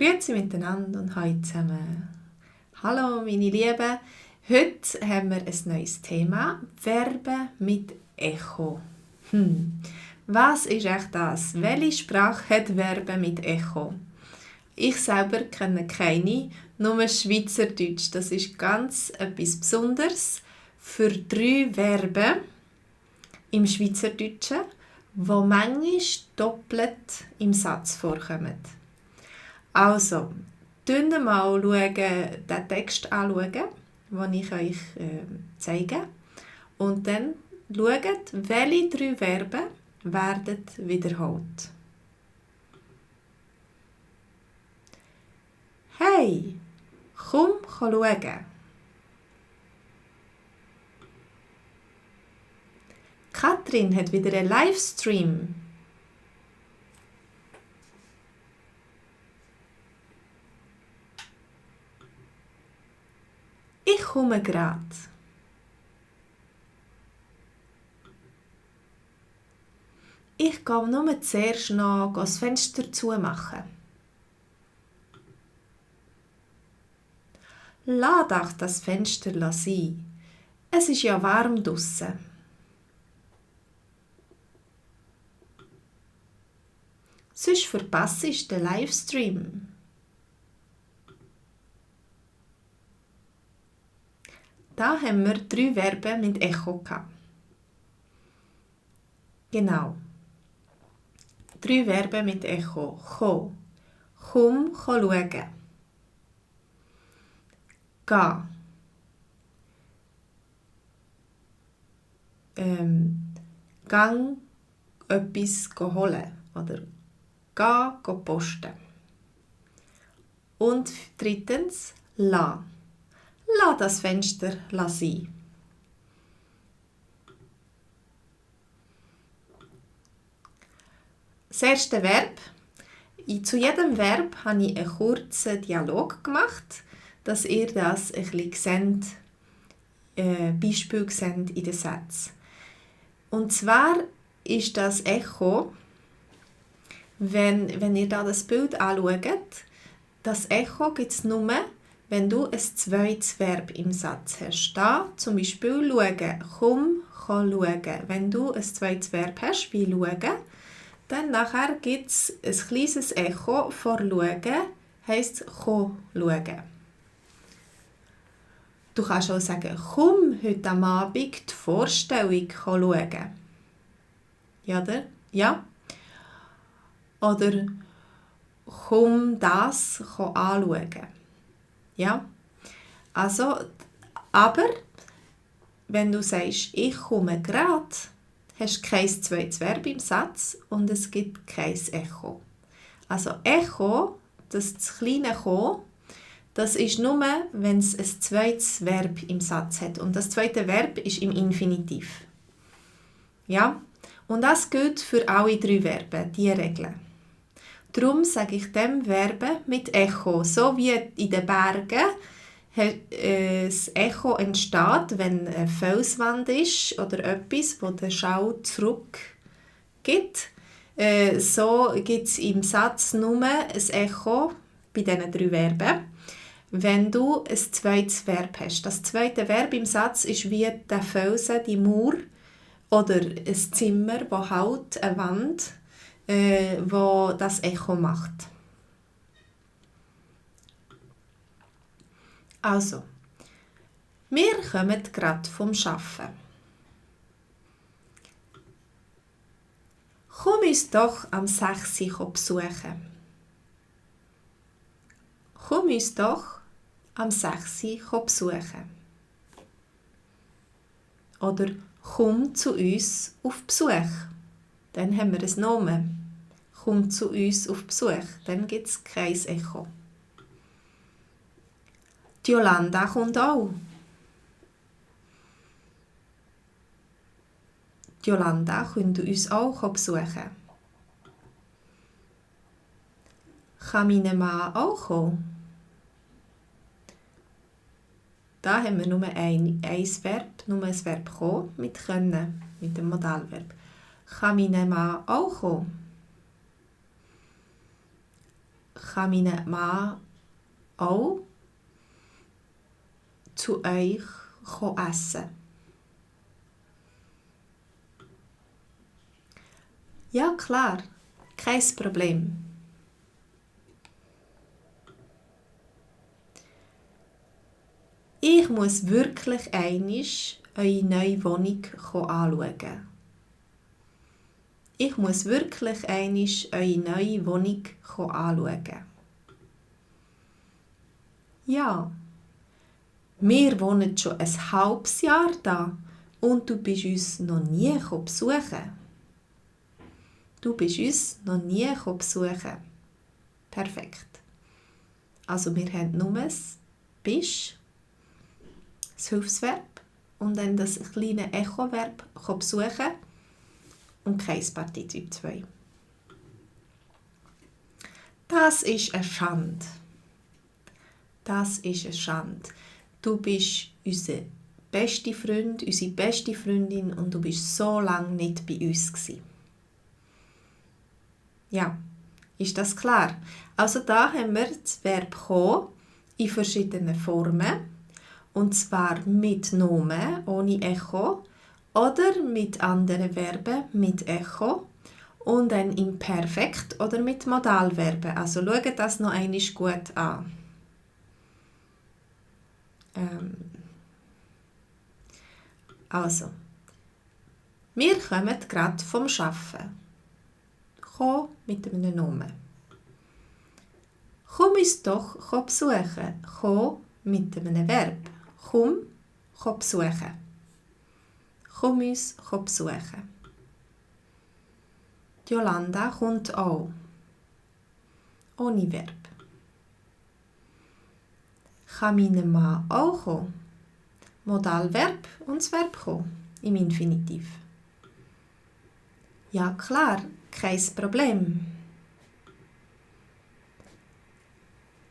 Grüezi miteinander und hallo zusammen. Hallo meine Lieben, heute haben wir ein neues Thema, Verben mit Echo. Was ist echt das? Welche Sprache hat Verben mit Echo? Ich selber kenne keine, nur Schweizerdeutsch. Das ist ganz etwas Besonderes für 3 Verben im Schweizerdeutschen, die manchmal doppelt im Satz vorkommen. Also, schauen wir mal den Text anschauen, den ich euch zeige. Und dann schaut, welche 3 Verben werden wiederholt. Hey, komm schauen. Katrin hat wieder einen Livestream. Ich komme grad. Ich gehe nur zuerst noch das Fenster zumachen. Lass doch das Fenster sein. Es ist ja warm draussen. Sonst verpasst du den Livestream. Da haben wir 3 Verben mit Echo gehabt. Genau. 3 Verben mit Echo. Komm. Komm schauen. Geh. Gang etwas holen. Oder geh posten. Und 3. La. Lass das Fenster sein. Das erste Verb. Zu jedem Verb habe ich einen kurzen Dialog gemacht, dass ihr das ein bisschen seht, Beispiel seht in den Sätzen. Und zwar ist das Echo, wenn ihr da das Bild anschaut, das Echo gibt es nur, wenn du ein zweites Verb im Satz hast. Da zum Beispiel schauen, komm schauen. Wenn du ein zweites Verb hast, wie schauen, dann nachher gibt es ein kleines Echo vor schauen, heisst schauen. Du kannst auch sagen, komm heute am Abend die Vorstellung schauen. Ja, oder? Ja. Oder komm das anschauen. Ja. Also, aber wenn du sagst, ich komme gerade, hast du kein zweites Verb im Satz und es gibt kein Echo. Also Echo, das kleine «ko», das ist nur, wenn es ein zweites Verb im Satz hat. Und das zweite Verb ist im Infinitiv. Ja? Und das gilt für alle 3 Verben, diese Regeln. Darum sage ich dem Verben mit Echo. So wie in den Bergen das Echo entsteht, wenn eine Felswand ist oder etwas, wo der Schall zurückgibt. So gibt es im Satz nur ein Echo bei diesen 3 Verben, wenn du ein zweites Verb hast. Das zweite Verb im Satz ist wie der Felsen, die Mauer oder ein Zimmer, wo halt eine Wand, wo das Echo macht. Also, wir kommen gerade vom Arbeiten. Komm uns doch am 6 Uhr besuchen. Komm uns doch am 6 Uhr besuchen. Oder komm zu uns auf Besuch. Dann haben wir einen Namen. Komm zu uns auf Besuch. Dann gibt es kein Echo. Die Jolanda kommt auch. Die Jolanda könnte uns auch besuchen. Kann mein Mann auch kommen? Da haben wir nur ein Verb, nur ein Verb kommen mit können, mit dem Modalverb. Kann mein Mann auch kommen? kann mein Mann auch zu euch essen? Ja, klar, kein Problem. Ich muss wirklich einmal eure neue Wohnung anschauen. Ich muss wirklich einmal eure neue Wohnung anschauen. Ja, wir wohnen schon ein halbes Jahr da und du bist uns noch nie besuchen. Du bist uns noch nie besuchen. Perfekt. Also wir haben nur das «bist», das Hilfsverb und dann das kleine Echoverb «besuchen» und kein Partizip 2. Das ist eine Schande. Das ist eine Schande. Du bist unser bester Freund, unsere beste Freundin und du bist so lange nicht bei uns gewesen. Ja, ist das klar? Also da haben wir das Verb «kommen» in verschiedenen Formen. Und zwar mit Nomen, ohne Echo, oder mit anderen Verben, mit Echo. Und dann im Perfekt oder mit Modalverben. Also schaut das noch einmal gut an. Also, wir kommen gerade vom Arbeiten. Komm mit einem Nomen. Komm uns doch besuchen. Komm mit einem Verb. Komm besuchen. Komm uns besuchen. Jolanda kommt auch. Ohne Verb. Kann mein Mann auch kommen? Modalverb und das Verb kommen im Infinitiv. Ja klar, kein Problem.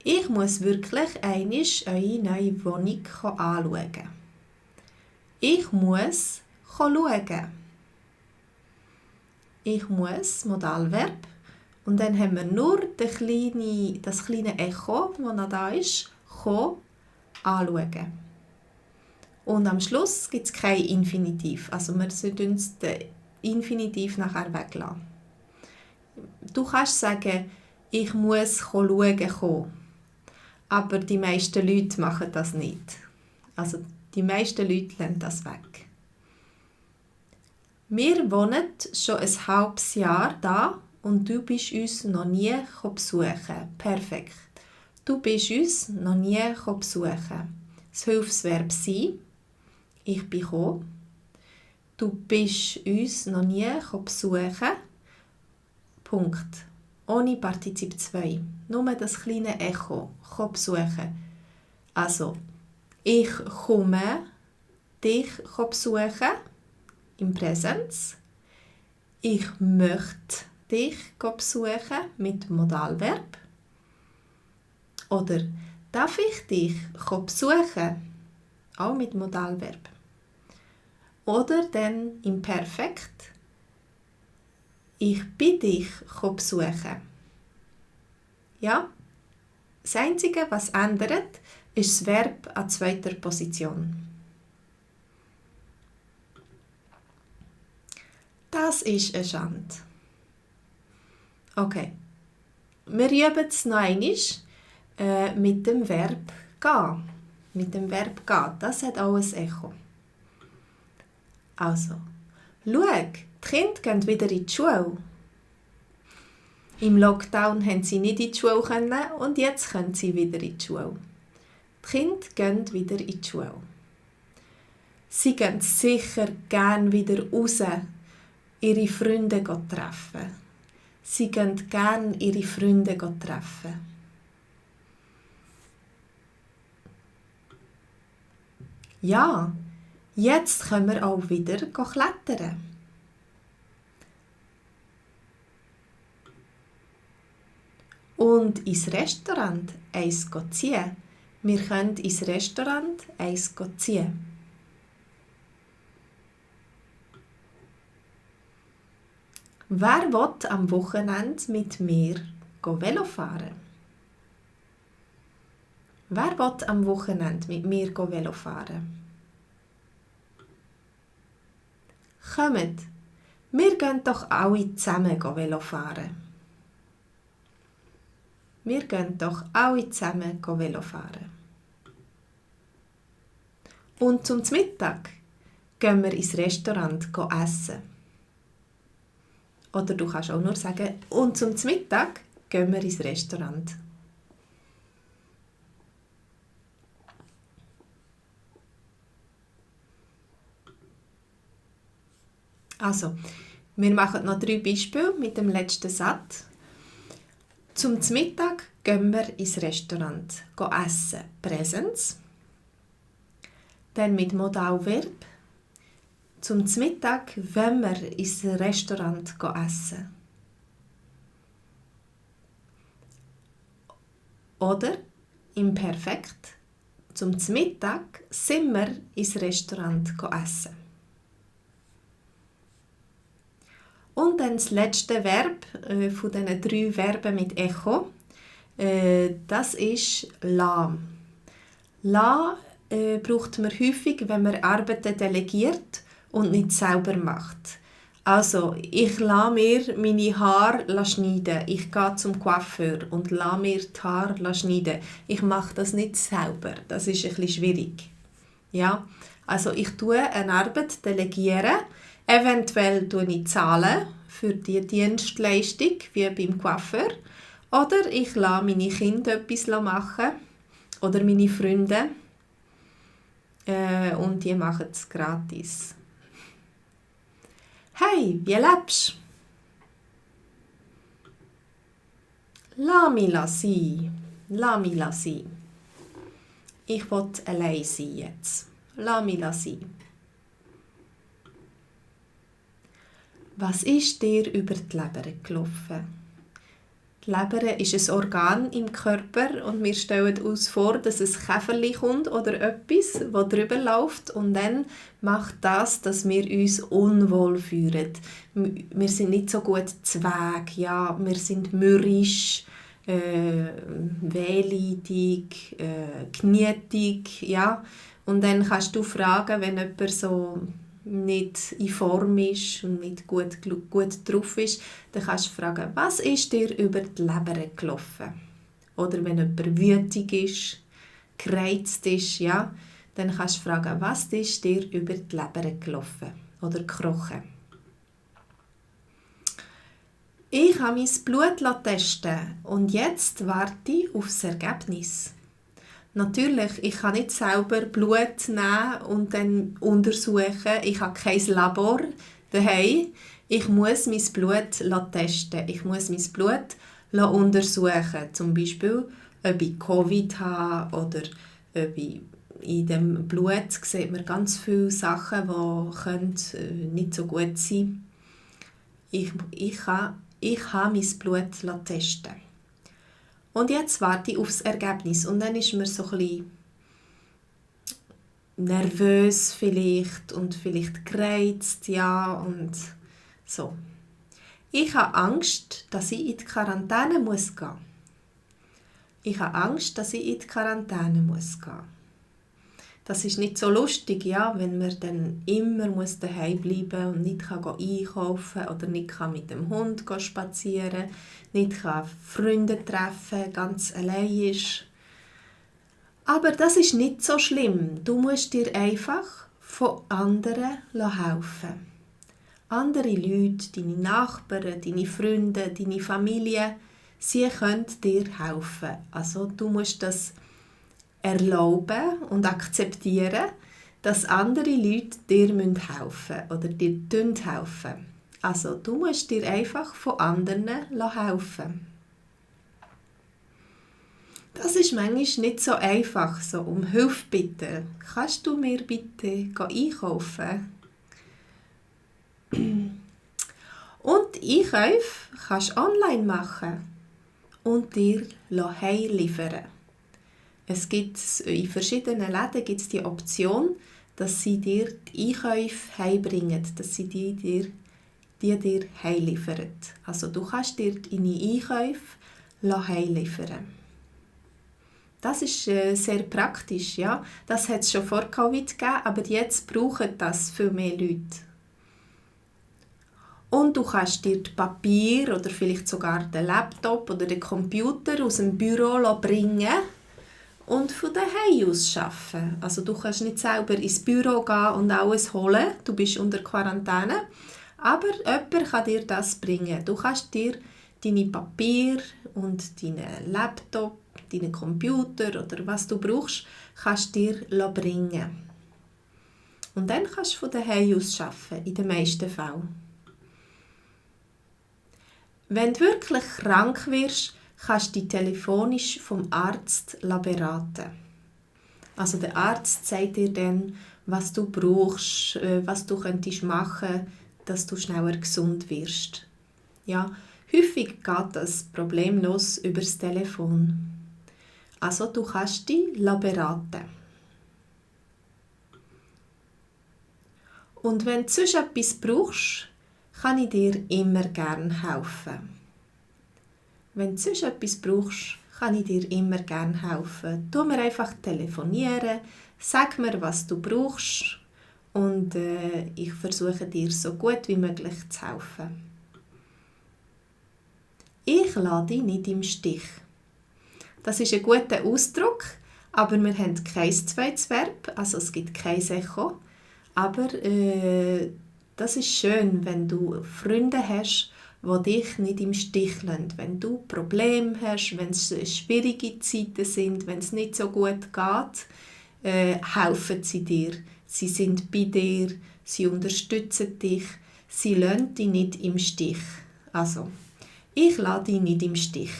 Ich muss wirklich einmal eure neue Wohnung anschauen. Ich muss schauen. Ich muss, Modalverb. Und dann haben wir nur das kleine Echo, das noch da ist, anschauen. Und am Schluss gibt es kein Infinitiv. Also wir sollten uns den Infinitiv nachher weglassen. Du kannst sagen, ich muss schauen kommen. Aber die meisten Leute machen das nicht. Also die meisten Leute lassen das weg. Wir wohnen schon ein halbes Jahr da und du bist uns noch nie besuchen. Perfekt. Du bist uns noch nie besuchen. Das Hilfsverb sein. Ich bin gekommen. Du bist uns noch nie besuchen. Punkt. Ohne Partizip 2. Nur das kleine Echo. Besuchen. Also, ich komme dich besuchen. Im Präsens. Ich möchte dich besuchen mit Modalverb. Oder darf ich dich besuchen? Auch mit Modalverb. Oder dann im Perfekt. Ich bin dich besuchen. Ja? Das Einzige, was ändert, ist das Verb an zweiter Position. Das ist eine Schande. Okay. Wir üben es noch einmal mit dem Verb «gehen». Mit dem Verb «gehen». Das hat auch ein Echo. Also, schau, die Kinder gehen wieder in die Schule. Im Lockdown haben sie nicht in die Schule können und jetzt können sie wieder in die Schule. Die Kinder gehen wieder in die Schule. Sie gehen sicher gerne wieder raus, ihre Freunde treffen. Sie gehen gerne ihre Freunde treffen. Ja, jetzt können wir auch wieder klettern. Und ins Restaurant eins ziehen. Wir können ins Restaurant eins ziehen. Wer will am Wochenende mit mir Velo fahren? Wer will am Wochenende mit mir Velo fahren? Kommt, wir gehen doch alle zusammen Velo fahren. Wir gehen doch alle zusammen Velo fahren. Und zum Mittag gehen wir ins Restaurant essen. Oder du kannst auch nur sagen, und zum Mittag gehen wir ins Restaurant. Also, wir machen noch 3 Beispiele mit dem letzten Satz. Zum Mittag gehen wir ins Restaurant essen. Präsens. Dann mit Modalverb. Zum Mittag wollen wir ins Restaurant essen. Oder im Perfekt. Zum Mittag sind wir ins Restaurant essen. Und dann das letzte Verb von diesen 3 Verben mit Echo, das ist la. La braucht man häufig, wenn man Arbeiten delegiert und nicht selber macht. Also, ich lasse mir meine Haare schneiden. Ich gehe zum Coiffeur und lasse mir die Haare schneiden. Ich mache das nicht selber. Das ist ein bisschen schwierig. Ja? Also, ich tue eine Arbeit delegieren. Eventuell zahle ich für die Dienstleistung, wie beim Coiffeur. Oder ich lasse meine Kinder etwas machen. Oder meine Freunde. Und die machen es gratis. Hey, wie lebst du? Lass mich sein. Lass mich sein. Ich will allein sein jetzt. Lass mich sein. Was ist dir über die Leber gelaufen? Die Leber ist ein Organ im Körper und wir stellen uns vor, dass ein Käferchen kommt oder etwas, das drüber läuft und dann macht das, dass wir uns unwohl fühlen. Wir sind nicht so gut zu Weg, ja, wir sind mürrisch, wehleidig, knietig, ja. Und dann kannst du fragen, wenn jemand so nicht in Form ist und nicht gut drauf ist, dann kannst du fragen, was ist dir über die Leber gelaufen? Oder wenn jemand wütig ist, gereizt ist, ja, dann kannst du fragen, was ist dir über die Leber gelaufen oder gekrochen? Ich habe mein Blut testen und jetzt warte ich auf das Ergebnis. Natürlich, ich kann nicht selber Blut nehmen und dann untersuchen. Ich habe kein Labor daheim. Ich muss mein Blut testen. Ich muss mein Blut untersuchen. Zum Beispiel, ob ich Covid habe oder ob ich in dem Blut sieht man ganz viele Sachen, die nicht so gut sein können. Ich habe mein Blut testen. Und jetzt warte ich auf das Ergebnis. Und dann ist man so ein bisschen nervös vielleicht und vielleicht gereizt, ja, und so. Ich habe Angst, dass ich in die Quarantäne gehen muss. Ich habe Angst, dass ich in die Quarantäne gehen muss. Das ist nicht so lustig, ja, wenn man dann immer daheim bleiben muss und nicht einkaufen kann oder nicht mit dem Hund spazieren kann, nicht Freunde treffen, ganz allein ist. Aber das ist nicht so schlimm. Du musst dir einfach von anderen helfen. Andere Leute, deine Nachbarn, deine Freunde, deine Familie, sie können dir helfen. Also du musst das erlauben und akzeptieren, dass andere Leute dir helfen müssen oder dir helfen. Also du musst dir einfach von anderen helfen. Das ist manchmal nicht so einfach, so um Hilfe bitten. Kannst du mir bitte einkaufen? Und Einkäufe kannst du online machen und dir heimliefern. Es gibt in verschiedenen Läden gibt's die Option, dass sie dir die Einkäufe heimbringen, dass sie die dir heimliefern. Also du kannst dir deine Einkäufe heimliefern. Das ist sehr praktisch, ja. Das hat es schon vor Covid gegeben, aber jetzt brauchen das viel mehr Leute. Und du kannst dir das Papier oder vielleicht sogar den Laptop oder den Computer aus dem Büro bringen und von daheim aus arbeiten. Also du kannst nicht selber ins Büro gehen und alles holen, du bist unter Quarantäne, aber jemand kann dir das bringen. Du kannst dir deine Papier und deinen Laptop, deinen Computer oder was du brauchst, kannst dir bringen. Und dann kannst du von daheim aus arbeiten, in den meisten Fällen. Wenn du wirklich krank wirst, kannst du dich telefonisch vom Arzt beraten. Also der Arzt sagt dir dann, was du brauchst, was du könntest machen, dass du schneller gesund wirst. Ja, häufig geht das problemlos über das Telefon. Also du kannst dich beraten. Und wenn du sonst etwas brauchst, kann ich dir immer gerne helfen. Wenn du sonst etwas brauchst, kann ich dir immer gerne helfen. Tu mir einfach telefonieren, sag mir, was du brauchst und ich versuche dir so gut wie möglich zu helfen. Ich lasse dich nicht im Stich. Das ist ein guter Ausdruck, aber wir haben kein zweites Verb, also es gibt kein Echo. Aber das ist schön, wenn du Freunde hast, die dich nicht im Stich lassen. Wenn du Probleme hast, wenn es schwierige Zeiten sind, wenn es nicht so gut geht, helfen sie dir. Sie sind bei dir, sie unterstützen dich, sie lassen dich nicht im Stich. Also, ich lasse dich nicht im Stich.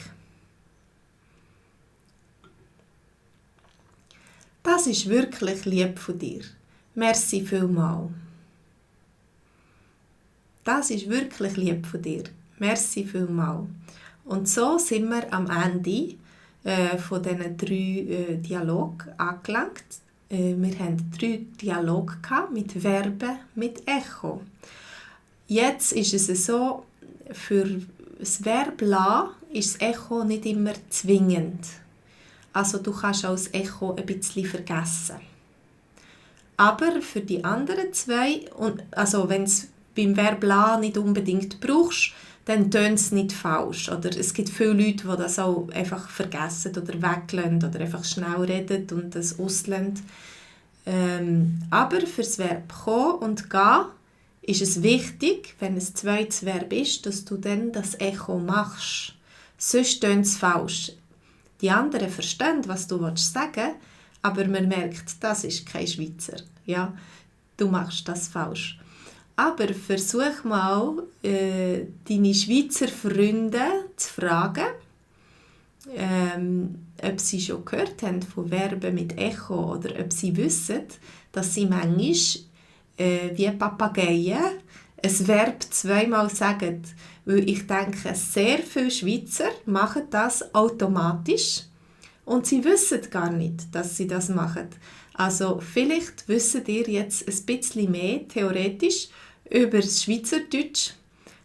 Das ist wirklich lieb von dir. Merci vielmals. Das ist wirklich lieb von dir. Merci vielmals. Und so sind wir am Ende von diesen 3 Dialogen angelangt. Wir hatten 3 Dialoge mit Verben, mit Echo. Jetzt ist es so, für das Verb «la» ist das Echo nicht immer zwingend. Also du kannst auch das Echo ein bisschen vergessen. Aber für die anderen 2, also wenn es beim Verb «la» nicht unbedingt brauchst, dann tönt es nicht falsch. Oder es gibt viele Leute, die das auch einfach vergessen oder weglassen oder einfach schnell reden und das auslassen. Aber für das Verb «kommen» und «gehen» ist es wichtig, wenn es ein zweites Verb ist, dass du dann das Echo machst. Sonst tönt es falsch. Die anderen verstehen, was du sagen willst, aber man merkt, das ist kein Schweizer. Ja, du machst das falsch. Aber versuch mal, deine Schweizer Freunde zu fragen, ob sie schon gehört haben von Verben mit Echo oder ob sie wissen, dass sie manchmal wie Papageien ein Verb 2-mal sagen. Weil ich denke, sehr viele Schweizer machen das automatisch und sie wissen gar nicht, dass sie das machen. Also vielleicht wisst ihr jetzt ein bisschen mehr theoretisch über das Schweizerdeutsch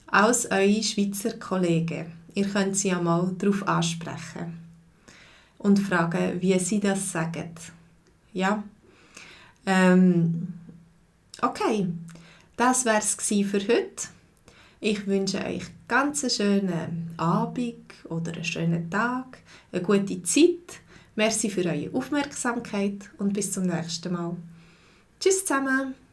als eure Schweizer Kollegen. Ihr könnt sie ja mal darauf ansprechen und fragen, wie sie das sagen. Ja? Okay, das war es für heute. Ich wünsche euch ganz einen schönen Abend oder einen schönen Tag, eine gute Zeit. Merci für eure Aufmerksamkeit und bis zum nächsten Mal. Tschüss zusammen!